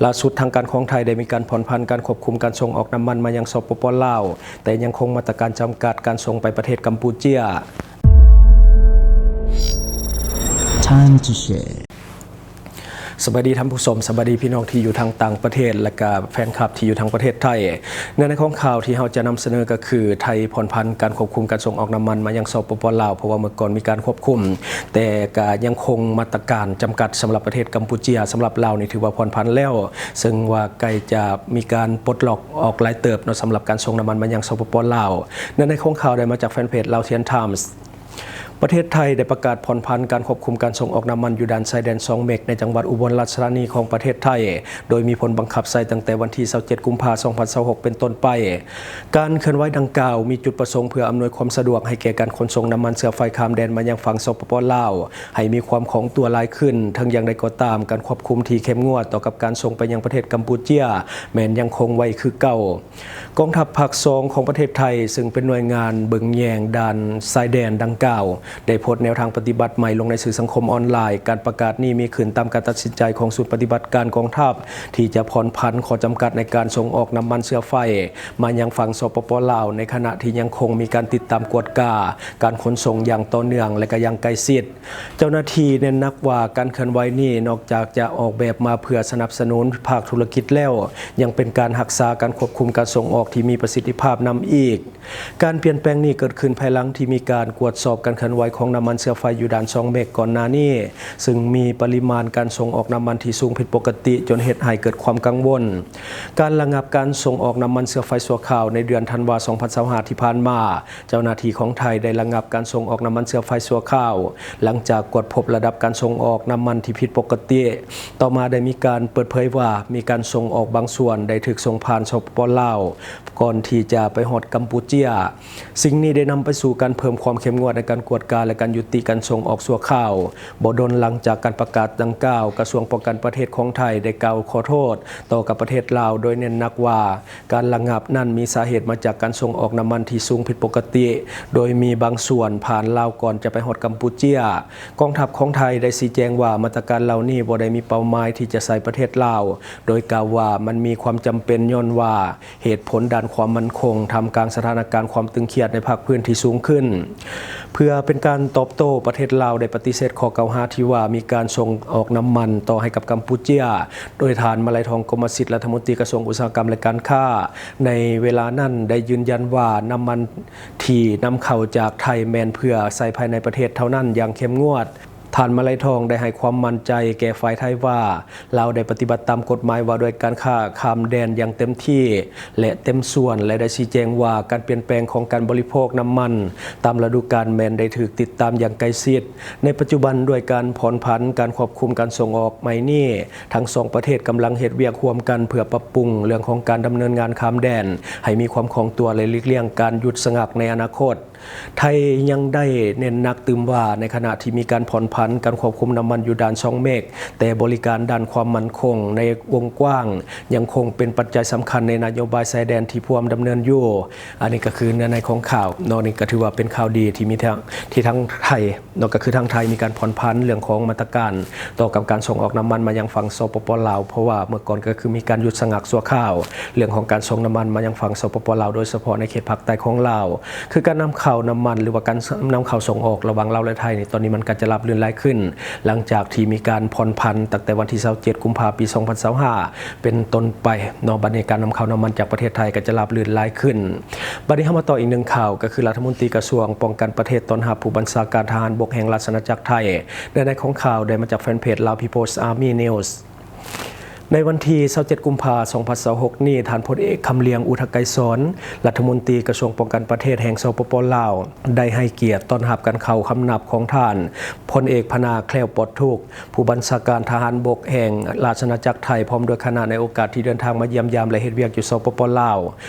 ຫຼ້າສຸດທາງການຂອງໄທໄດ້ມີການຜ່ອນຜັນການຄວບຄຸມການສົ່ງອອກນ້ຳມັນມາຍັງ ສປປ ລາວ, ແຕ່ຍັງຄົງມາດຕະການຈຳກັດການສົ່ງໄປປະເທດກຳປູເຈຍ. Time to share. ສະບາຍດີທ່ານຜູ້ຊົມ, ສະບາຍດີພີ່ນ້ອງທີ່ຢູ່ທາງຕ່າງປະເທດ ແລະກະແຟນຄລັບທີ່ຢູ່ທາງປະເທດໄທ. ເນື້ອໃນຂອງຂ່າວທີ່ເຮົາຈະນຳສະເໜີກໍຄື ໄທຜ່ອນຜັນການຄວບຄຸມການສົ່ງອອກນ້ຳມັນມາຍັງ ສປປ ລາວ, ເພາະວ່າເມື່ອກ່ອນມີການຄວບຄຸມ ແຕ່ກະຍັງຄົງມາດຕະການຈຳກັດສຳລັບປະເທດກຳປູເຈຍ. ສຳລັບລາວນີ້ຖືວ່າຜ່ອນຜັນແລ້ວ, ເຊິ່ງວ່າໃກ້ຈະມີການປົດລັອກອອກຫຼາຍເຕີບເນາະ ສຳລັບການສົ່ງນ້ຳມັນມາຍັງ ສປປ ລາວ. ເນື້ອໃນຂອງຂ່າວໄດ້ມາຈາກແຟນເພຈ Laotian Times. ປະເທດໄທໄດ້ປະກາດຜ່ອນຜັນການຄວບຄຸມການສົ່ງອອກນ້ຳມັນຢູ່ດ່ານຊາຍແດນຊ່ອງເມັກ ໃນຈັງຫວັດອຸບົນລາຊະທານີຂອງປະເທດໄທ, ໂດຍມີຜົນບັງຄັບໃຊ້ຕັ້ງແຕ່ວັນທີຊາວເຈັດ ກຸມພາ ສອງພັນຊາວຫົກ ເປັນຕົ້ນໄປ. ການເຄື່ອນໄຫວດັ່ງກ່າວມີຈຸດປະສົງເພື່ອອຳນວຍຄວາມສະດວກໃຫ້ແກ່ການຂົນສົ່ງນ້ຳມັນເຊື້ອໄຟຂ້າມແດນມາຍັງຝັ່ງ ສປປ ລາວ ໃຫ້ມີຄວາມຄ່ອງຕົວຫຼາຍຂຶ້ນ. ເຖິງຢ່າງໃດກໍຕາມ, ການຄວບຄຸມທີ່ເຂັ້ມງວດຕໍ່ກັບການສົ່ງໄປຍັງປະເທດກຳປູເຈຍ ແມ່ນຍັງຄົງໄວ້ຄືເກົ່າ. ກອງທັບພາກສອງຂອງປະເທດໄທ, ເຊິ່ງເປັນໜ່ວຍງານເບິ່ງແຍງດ່ານຊາຍແດນດັ່ງກ່າວ, ໄດ້ໂພສແນວທາງປະຕິບັດໃໝ່ລົງໃນສື່ສັງຄົມອອນລາຍ. ການປະກາດນີ້ມີຂຶ້ນຕາມການຕັດສິນໃຈຂອງສູນປະຕິບັດການກອງທັບ ທີ່ຈະຜ່ອນຜັນຂໍ້ຈຳກັດໃນການສົ່ງອອກນ້ຳມັນເຊື້ອໄຟມາຍັງຝັ່ງ ສປປ ລາວ, ໃນຂະນະທີ່ຍັງຄົງມີການຕິດຕາມກວດກາການຂົນສົ່ງຢ່າງຕໍ່ເນື່ອງ ແລະ ກະຢ່າງໃກ້ຊິດ. ເຈົ້າໜ້າທີ່ເນັ້ນໜັກວ່າ ການເຄື່ອນໄຫວນີ້ນອກຈາກຈະອອກແບບມາເພື່ອສະໜັບສະໜູນພາກທຸລະກິດແລ້ວ, ຍັງເປັນການຮັກສາການຄວບຄຸມການສົ່ງອອກທີ່ມີປະສິດທິພາບນຳອີກ. ການປ່ຽນແປງນີ້ເກີດຂຶ້ນພາຍຫຼັງທີ່ມີການກວດສອບການເຄື່ອນໄຫວຂອງນ້ຳມັນເຊື້ອໄຟຢູ່ດ່ານຊ່ອງເມັກກ່ອນໜ້ານີ້, ເຊິ່ງມີປະລິມານການສົ່ງອອກນ້ຳມັນທີ່ສູງຜິດປົກກະຕິ ຈົນເຮັດໃຫ້ເກີດຄວາມກັງວົນ. ການລະງັບການສົ່ງອອກນ້ຳມັນເຊື້ອໄຟຊົ່ວຄາວໃນເດືອນທັນວາ ສອງພັນຊາວຫ້າ ທີ່ຜ່ານມາ, ເຈົ້າໜ້າທີ່ຂອງໄທໄດ້ລະງັບການສົ່ງອອກນ້ຳມັນເຊື້ອໄຟຊົ່ວຄາວ, ຫຼັງຈາກກວດພົບລະດັບການສົ່ງອອກນ້ຳມັນທີ່ຜິດປົກກະຕິ. ຕໍ່ມາໄດ້ມີການເປີດເຜີຍວ່າ ມີການສົ່ງອອກບາງສ່ວນໄດ້ຖືກສົ່ງຜ່ານ ສປປ ລາວ ກ່ອນທີ່ຈະໄປຮອດກຳປູເຈຍ. ສິ່ງນີ້ໄດ້ນຳໄປສູ່ການເພີ່ມຄວາມເຂັ້ມງວດໃນການກວດກາ ແລະ ການຍຸຕິການສົ່ງອອກຊົ່ວຄາວ. ບໍ່ດົນຫຼັງຈາກການປະກາດດັ່ງກ່າວ, ກະຊວງປ້ອງກັນປະເທດຂອງໄທໄດ້ກ່າວຂໍໂທດຕໍ່ກັບປະເທດລາວ, ໂດຍເນັ້ນໜັກວ່າ ການລະງັບນັ້ນມີສາເຫດມາຈາກການສົ່ງອອກນ້ຳມັນທີ່ສູງຜິດປົກກະຕິ, ໂດຍມີບາງສ່ວນຜ່ານລາວກ່ອນຈະໄປຮອດກຳປູເຈຍ. ກອງທັບຂອງໄທໄດ້ຊີ້ແຈງວ່າ ມາດຕະການເຫຼົ່ານີ້ບໍ່ໄດ້ມີເປົ້າໝາຍທີ່ຈະໃສ່ປະເທດລາວ, ໂດຍກ່າວວ່າມັນມີຄວາມຈຳເປັນຍ້ອນວ່າເຫດຜົນດ້ານຄວາມໝັ້ນຄົງ ທ່າມກາງສະຖານະການຄວາມຕຶງຄຽດໃນພາກພື້ນທີ່ສູງຂຶ້ນ. ເພື່ອເປັນການຕອບໂຕ້, ປະເທດລາວໄດ້ປະຕິເສດຂໍ້ກ່າວຫາທີ່ວ່າມີການສົ່ງອອກນ້ຳມັນຕໍ່ໃຫ້ກັບກຳປູເຈຍ, ໂດຍທ່ານ ມາໄລທອງ ກົມມະສິດ ລັດຖະມົນຕີກະຊວງອຸດສາຫະກຳ ແລະ ການຄ້າ ໃນເວລານັ້ນໄດ້ຢືນຢັນວ່າ ນ້ຳມັນທີ່ນຳເຂົ້າຈາກໄທແມ່ນເພື່ອໃຊ້ພາຍໃນປະເທດເທົ່ານັ້ນຢ່າງເຂັ້ມງວດ. ທ່ານ ມາໄລທອງ ໄດ້ໃຫ້ຄວາມໝັ້ນໃຈແກ່ຝ່າຍໄທວ່າ ລາວໄດ້ປະຕິບັດຕາມກົດໝາຍວ່າດ້ວຍການຄ້າຂ້າມແດນຢ່າງເຕັມທີ່ ແລະ ເຕັມສ່ວນ ແລະ ໄດ້ຊີ້ແຈງວ່າ ການປ່ຽນແປງຂອງການບໍລິໂພກນ້ຳມັນຕາມລະດູການແມ່ນໄດ້ຖືກຕິດຕາມຢ່າງໃກ້ຊິດ. ໃນປັດຈຸບັນ, ດ້ວຍການຜ່ອນຜັນການຄວບຄຸມການສົ່ງອອກໃໝ່ນີ້, ທັງສອງປະເທດກຳລັງເຮັດວຽກຮ່ວມກັນເພື່ອປັບປຸງເລື່ອງຂອງການດຳເນີນງານຂ້າມແດນໃຫ້ມີຄວາມຄ່ອງຕົວ ແລະ ຫຼີກລ່ຽງການຢຸດສະງັກໃນອະນາຄົດ. ໄທຍັງໄດ້ເນັ້ນໜັກຕື່ມວ່າ ໃນຂະນະທີ່ມີການຜ່ອນຜັນການຄວບຄຸມນ້ຳມັນຢູ່ດ່ານຊ່ອງເມັກ, ແຕ່ບໍລິການດ້ານຄວາມໝັ້ນຄົງໃນວົງກວ້າງ ຍັງຄົງເປັນປັດໄຈສຳຄັນໃນນະໂຍບາຍຊາຍແດນທີ່ພວມດຳເນີນຢູ່. ອັນນີ້ກໍຄືເນື້ອໃນຂອງຂ່າວເນາະ, ນີ້ກໍຖືວ່າເປັນຂ່າວດີທີ່ມີທາງ ທີ່ທາງໄທເນາະ, ກໍຄືທາງໄທມີການຜ່ອນຜັນເລື່ອງຂອງມາດຕະການ ຕໍ່ກັບການສົ່ງອອກນ້ຳມັນມາຍັງຝັ່ງ ສປປ ລາວ, ເພາະວ່າເມື່ອກ່ອນກໍຄືມີການຢຸດສະງັກຊົ່ວຄາວ ເລື່ອງຂອງການສົ່ງນ້ຳມັນມາຍັງຝັ່ງ ສປປ ລາວ, ໂດຍສະເພາະໃນເຂດພາກໃຕ້ຂອງລາວ. ຄືການນຳເຂົ້ານ້ຳມັນ ຫຼືວ່າການນຳເຂົ້າສົ່ງອອກລະຫວ່າງລາວ ແລະ ໄທນີ້, ຕອນນີ້ມັນກໍຈະລາບລື່ນຫຼາຍຂຶ້ນ ຫຼັງຈາກທີ່ມີການຜ່ອນຜັນຕັ້ງແຕ່ວັນທີຊາວເຈັດ ກຸມພາ ປີສອງພັນຊາວຫ້າ ເປັນຕົ້ນໄປເນາະ. ບັດນີ້ການນຳເຂົ້ານ້ຳມັນຈາກປະເທດໄທກໍຈະລາບລື່ນຫຼາຍຂຶ້ນ. ບັດນີ້ເຮົາມາຕໍ່ອີກໜຶ່ງຂ່າວ, ກໍຄືລັດຖະມົນຕີກະຊວງປ້ອງກັນປະເທດຕ້ອນຮັບຜູ້ບັນຊາການທະຫານບົກແຫ່ງລາຊະອານາຈັກໄທ. ເນື້ອໃນຂອງຂ່າວໄດ້ມາຈາກແຟນເພຈ Lao People's Army News. ໃນວັນທີຊາວເຈັດ ກຸມພາ ສອງພັນຊາວຫົກນີ້, ທ່ານພົນເອກ ຄຳລຽງ ອຸທະໄກສອນ ລັດຖະມົນຕີກະຊວງປ້ອງກັນປະເທດແຫ່ງ ສປປ ລາວ ໄດ້ໃຫ້ກຽດຕ້ອນຮັບການເຂົ້າຄຳນັບຂອງທ່ານ ພົນເອກ ພະນາ ແຄລ້ວປອດທຸກ ຜູ້ບັນຊາການທະຫານບົກແຫ່ງລາຊະອານາຈັກໄທ ພ້ອມດ້ວຍຄະນະ ໃນໂອກາດທີ່ເດີນທາງມາຢ້ຽມຢາມ ແລະ ເຮັດວຽກຢູ່ ສປປ ລາວ.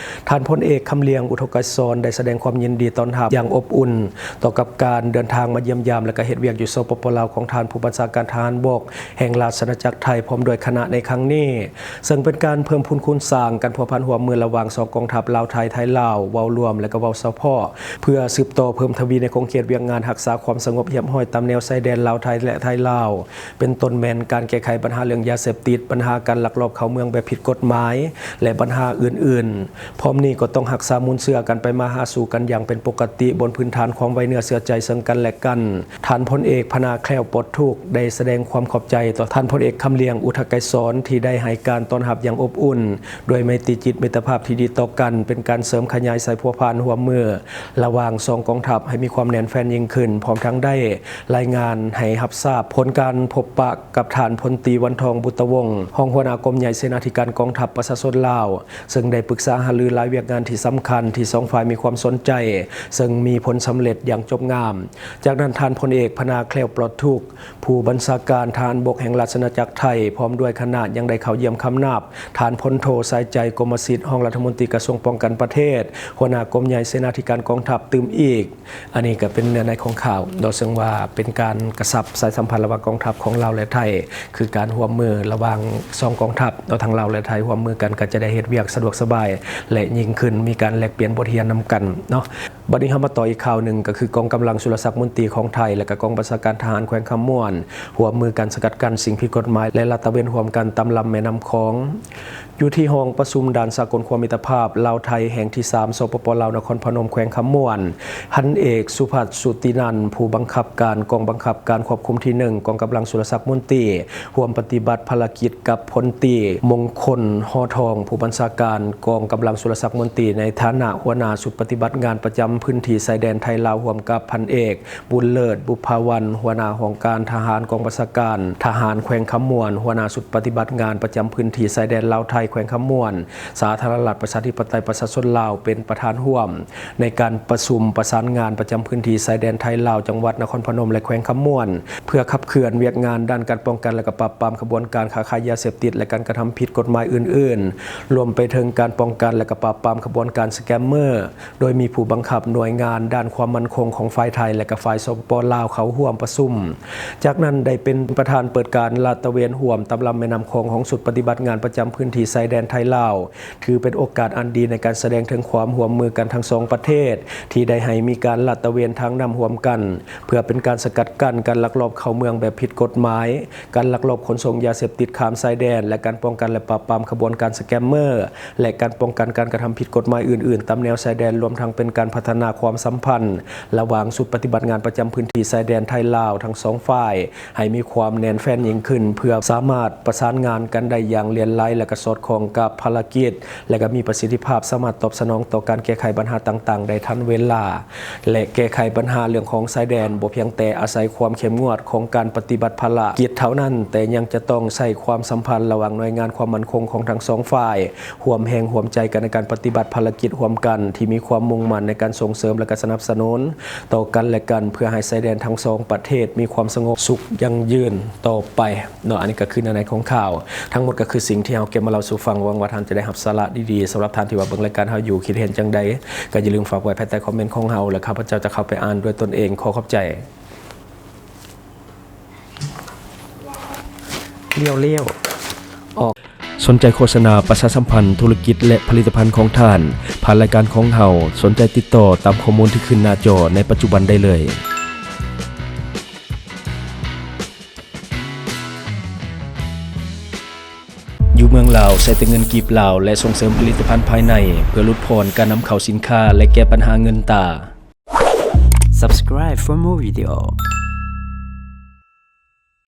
ທ່ານພົນເອກ ຄຳລຽງ ອຸທະໄກສອນ ໄດ້ສະແດງຄວາມຍິນດີຕ້ອນຮັບຢ່າງອົບອຸ່ນຕໍ່ກັບການເດີນທາງມາຢ້ຽມຢາມ ແລະ ກະເຮັດວຽກຢູ່ ສປປ ລາວ ຂອງທ່ານຜູ້ບັນຊາການທະຫານບົກແຫ່ງລາຊະອານາຈັກໄທ ພ້ອມດ້ວຍຄະນະໃນຄັ້ງ ນີ້ ເຊິ່ງເປັນການເພີ່ມພູນຄູນສ້າງການພົວພັນຮ່ວມມືລະຫວ່າງສອງກອງທັບລາວໄທ, ໄທລາວ ເວົ້າລວມ ແລະ ກໍເວົ້າສະເພາະ ເພື່ອສືບຕໍ່ເພີ່ມທະວີໃນຂົງເຂດວຽກງານຮັກສາຄວາມສະຫງົບຮຽບຮ້ອຍຕາມແນວຊາຍແດນລາວໄທ ແລະ ໄທລາວ ເປັນຕົ້ນແມ່ນການແກ້ໄຂບັນຫາເລື່ອງຢາເສບຕິດ, ບັນຫາການລັກລອບເຂົ້າເມືອງແບບຜິດກົດໝາຍ ແລະ ບັນຫາອື່ນໆ. ພ້ອມນີ້ກໍຕ້ອງຮັກສາມູນເຊື້ອການໄປມາຫາສູ່ກັນຢ່າງເປັນປົກກະຕິ ບົນພື້ນຖານຄວາມໄວ້ເນື້ອເຊື່ອໃຈເຊິ່ງກັນແລະກັນ. ທ່ານພົນເອກ ພະນາ ແຄວປອດທຸກ ໄດ້ສະແດງຄວາມຂອບໃຈຕໍ່ທ່ານພົນເອກ ຄຳລຽງ ອຸທະໄກສອນ ທີ່ໄດ້ໃຫ້ການຕ້ອນຮັບຢ່າງອົບອຸ່ນ ດ້ວຍໄມຕີຈິດມິດຕະພາບທີ່ດີຕໍ່ກັນ, ເປັນການເສີມຂະຫຍາຍສາຍພົວພັນຮ່ວມມືລະຫວ່າງສອງກອງທັບໃຫ້ມີຄວາມແໜ້ນແຟ້ນຍິ່ງຂຶ້ນ, ພ້ອມທັງໄດ້ລາຍງານໃຫ້ຮັບຊາບຜົນການພົບປະກັບທ່ານພົນຕີ ວັນທອງ ບຸດຕະວົງ ຮອງຫົວໜ້າກົມໃຫຍ່ເສນາທິການກອງທັບປະຊາຊົນລາວ, ເຊິ່ງໄດ້ປຶກສາຫາລືຫຼາຍວຽກງານທີ່ສຳຄັນທີ່ສອງຝ່າຍມີຄວາມສົນໃຈ, ເຊິ່ງມີຜົນສຳເລັດຢ່າງຈົບງາມ. ຈາກນັ້ນ ທ່ານພົນເອກ ພະນາ ແຄວປອດທຸກ ຜູ້ບັນຊາການທະຫານບົກແຫ່ງລາຊະອານາຈັກໄທ ພ້ອມດ້ວຍຄະນະ ຍັງໄດ້ເຂົ້າຢ້ຽມຄຳນັບທ່ານພົນໂທ ສາຍໃຈ ກົມມະສິດ ຮອງລັດຖະມົນຕີກະຊວງປ້ອງກັນປະເທດ, ຫົວໜ້າກົມໃຫຍ່ເສນາທິການກອງທັບຕື່ມອີກ. ອັນນີ້ກໍເປັນເນື້ອໃນຂອງຂ່າວເນາະ, ເຊິ່ງວ່າເປັນການກະຊັບສາຍສຳພັນລະຫວ່າງກອງທັບຂອງລາວ ແລະ ໄທ, ຄືການຮ່ວມມືລະຫວ່າງສອງກອງທັບເນາະ, ທັງລາວ ແລະ ໄທ ຮ່ວມມືກັນ ກໍຈະໄດ້ເຮັດວຽກສະດວກສະບາຍ ແລະ ຍິ່ງຂຶ້ນ, ມີການແລກປ່ຽນບົດຮຽນນຳກັນເນາະ. ບັດນີ້ເຮົາມາຕໍ່ອີກຂ່າວໜຶ່ງ, ກໍຄືກອງກຳລັງສຸລະສັກມົນຕີຂອງໄທ ແລະ ກໍກອງບັນຊາການທະຫານແຂວງຄຳມ່ວນ ຮ່ວມມືກັນສະກັດກັ້ນສິ່ງຜິດກົດໝາຍ ແລະ ລາດຕະເວນຮ່ວມກັນຕາມລຳແມ່ນ້ຳຂອງ. ຢູ່ທີ່ຫ້ອງປະຊຸມດ່ານສາກົນຂົວມິດຕະພາບລາວໄທແຫ່ງທີສາມ ສປປ ລາວ ນະຄອນພະນົມ ແຂວງຄຳມ່ວນ, ພັນເອກ ສຸພັດ ສຸຕິນັນ ຜູ້ບັງຄັບການກອງບັງຄັບການຄວບຄຸມທີໜຶ່ງ ກອງກຳລັງສຸລະສັກມົນຕີ ຮ່ວມປະຕິບັດພາລະກິດກັບພົນຕີ ມົງຄົນ ຫໍທອງ ຜູ້ບັນຊາການກອງກຳລັງສຸລະສັກມົນຕີ ໃນຖານະຫົວໜ້າຊຸດປະຕິບັດງານປະຈຳພື້ນທີ່ຊາຍແດນໄທລາວ ຮ່ວມກັບພັນເອກ ບຸນເລີດ ບຸບພາວັນ ຫົວໜ້າຫ້ອງການທະຫານກອງບັນຊາການທະຫານແຂວງຄຳມ່ວນ, ຫົວໜ້າຊຸດປະຕິບັດງານປະຈຳພື້ນທີ່ຊາຍແດນລາວໄທແຂວງຄຳມ່ວນ, ສາທາລະນະລັດປະຊາທິປະໄຕປະຊາຊົນລາວ ເປັນປະທານຮ່ວມໃນການປະຊຸມປະສານງານປະຈຳພື້ນທີ່ຊາຍແດນໄທລາວ ຈັງຫວັດນະຄອນພະນົມ ແລະ ແຂວງຄຳມ່ວນ ເພື່ອຂັບເຄື່ອນວຽກງານດ້ານການປ້ອງກັນ ແລະ ກໍປາບປາມຂະບວນການຄ້າຂາຍຢາເສບຕິດ ແລະ ການກະທຳຜິດກົດໝາຍອື່ນໆ, ລວມໄປເຖິງການປ້ອງກັນ ແລະ ກໍປາບປາມຂະບວນການສະແກມເມີ ໂດຍມີຜູ້ບັງຄັບໜ່ວຍງານດ້ານຄວາມໝັ້ນຄົງຂອງຝ່າຍໄທ ແລະ ກໍຝ່າຍ ສປປ ລາວ ເຂົ້າຮ່ວມປະຊຸມ. ຈາກນັ້ນໄດ້ເປັນປະທານເປີດການລາດຕະເວນຮ່ວມຕາມລຳແມ່ນ້ຳຂອງຂອງຊຸດປະຕິບັດງານປະຈຳພື້ນທີ່ຊາຍແດນໄທລາວ, ຖືເປັນໂອກາດອັນດີໃນການສະແດງເຖິງຄວາມຮ່ວມມືກັນທັງສອງປະເທດ ທີ່ໄດ້ໃຫ້ມີການລາດຕະເວນທາງນ້ຳຮ່ວມກັນ ເພື່ອເປັນການສະກັດກັ້ນການລັກລອບເຂົ້າເມືອງແບບຜິດກົດໝາຍ, ການລັກລອບຂົນສົ່ງຢາເສບຕິດຂ້າມຊາຍແດນ ແລະ ການປ້ອງກັນ ແລະ ປາບປາມຂະບວນການສະແກມເມີ ແລະ ການປ້ອງກັນການກະທຳຜິດກົດໝາຍອື່ນໆຕາມແນວຊາຍແດນ, ລວມທັງເປັນການພັດທະນາຄວາມສຳພັນລະຫວ່າງຊຸດປະຕິບັດງານປະຈຳພື້ນທີ່ຊາຍແດນໄທລາວທັງສອງຝ່າຍ ໃຫ້ມີຄວາມແໜ້ນແຟ້ນຍິ່ງຂຶ້ນ ເພື່ອສາມາດປະສານງານກັນໄດ້ຢ່າງຫຼວດໄຫຼ ແລະ ກໍສອດຄ່ອງກັບພາລະກິດ ແລະ ກໍມີປະສິດທິພາບ, ສາມາດຕອບສະໜອງຕໍ່ການແກ້ໄຂບັນຫາຕ່າງໆໄດ້ທັນເວລາ ແລະ ແກ້ໄຂບັນຫາເລື່ອງຂອງຊາຍແດນ ບໍ່ພຽງແຕ່ອາໄສຄວາມເຂັ້ມງວດຂອງການປະຕິບັດພາລະກິດເທົ່ານັ້ນ, ແຕ່ຍັງຈະຕ້ອງໃຊ້ຄວາມສຳພັນລະຫວ່າງໜ່ວຍງານຄວາມໝັ້ນຄົງຂອງທັງສອງຝ່າຍ, ຮ່ວມແຮງຮ່ວມໃຈກັນໃນການປະຕິບັດພາລະກິດຮ່ວມກັນທີ່ມີຄວາມມຸ່ງໝັ້ນໃນການສົ່ງເສີມ ແລະ ກະສະໜັບສະໜູນຕໍ່ກັນ ແລະ ກັນ ເພື່ອໃຫ້ຊາຍແດນທັງສອງປະເທດມີຄວາມສະຫງົບສຸກຢັ້ງຢືນຕໍ່ໄປເນາະ. ອັນນີ້ກໍຄືເນື້ອໃນຂອງຂ່າວ ທັງໝົດກໍຄືສິ່ງທີ່ເຮົາເກັບມາເລົ່າສູ່ຟັງ. ຫວັງວ່າທ່ານຈະໄດ້ຮັບສາລະດີໆ. ສຳລັບທ່ານທີ່ວ່າເບິ່ງລາຍການເຮົາຢູ່ ຄິດເຫັນຈັ່ງໃດ ກໍຢ່າລືມຝາກໄວ້ພາຍໃຕ້ຄອມເມັນຂອງເຮົາ ແລະ ຂ້າພະເຈົ້າຈະເຂົ້າໄປອ່ານດ້ວຍຕົນເອງ. ຂໍຂອບໃຈ. ລ້ຽວໆ ອອກ. ສົນໃຈໂຄສະນາປະຊາສຳພັນທຸລະກິດ ແລະ ຜະລິດຕະພັນຂອງທ່ານ ຜ່ານລາຍການຂອງເຮົາ, ສົນໃຈຕິດຕໍ່ຕາມຂໍ້ມູນທີ່ຂຶ້ນໜ້າຈໍໃນປັດຈຸບັນໄດ້ເລີຍ. ຢູ່ເມືອງລາວ ໃຊ້ແຕ່ເງິນກີບລາວ ແລະ ສົ່ງເສີມຜະລິດຕະພັນພາຍໃນ ເພື່ອຫຼຸດຜ່ອນການນຳເຂົ້າສິນຄ້າ ແລະ ແກ້ບັນຫາເງິນຕາ. Subscribe for more video.